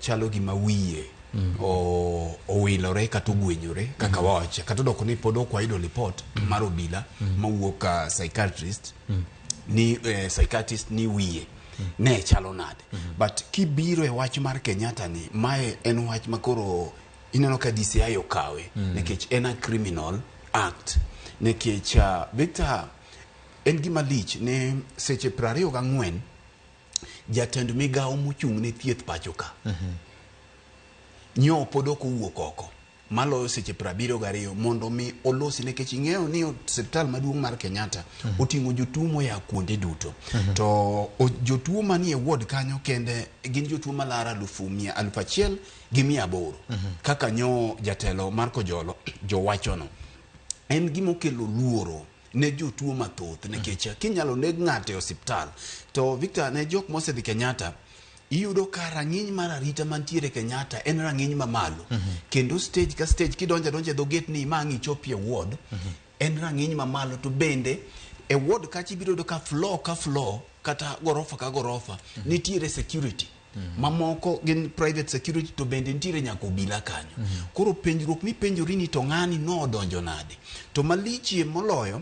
chalo gima wiye owilore kata ogwenyore kaka wawacho, kata odoko ni pod ok wayudo lipot mar obila mawuok ka psychiatrist ni psychiatrist ni wiye ne chalo nade. But kibiro e wach mar Kenyatta ni, mae en wach ma koro ineno ka DCI okawe nikech en a criminal act, nikech Victor, en gima lich ne seche 24 jatend migawo mochung' ne thieth pacho ka nyo pod ok owuok oko maloyo seche 72 mondo mi olosi, nikech ing'eyo ni osiptal maduong' mar Kenyatta oting'o jotuo moya kuonde duto, to jotuo manie ward kanyo kende gin jotuo malaro alufu mia 1800, kaka nyo jatelo mar Kojolo jowachono. En gima okelo luoro ne jotuo mathoth, nikech kinyalo neg ng'ato e osiptal to Victor, ne jok mosedhi Kenyatta, iyudo ka rang'iny mar arita mantiere Kenyatta en rang'iny mamalo, kendo stage ka stage kidonjo adonja e dho gate ni ma ang' ichopi e ward en rang'iny mamalo. To bende e ward kacha ibiro yudo ka floor ka floor kata gorofa ka gorofa nitiere security mamoko gin private security, to bende nitiere nyaka obila kanyo. Koro penjruok mipenjori ni to ng'ani nodonjo nade? To malichie moloyo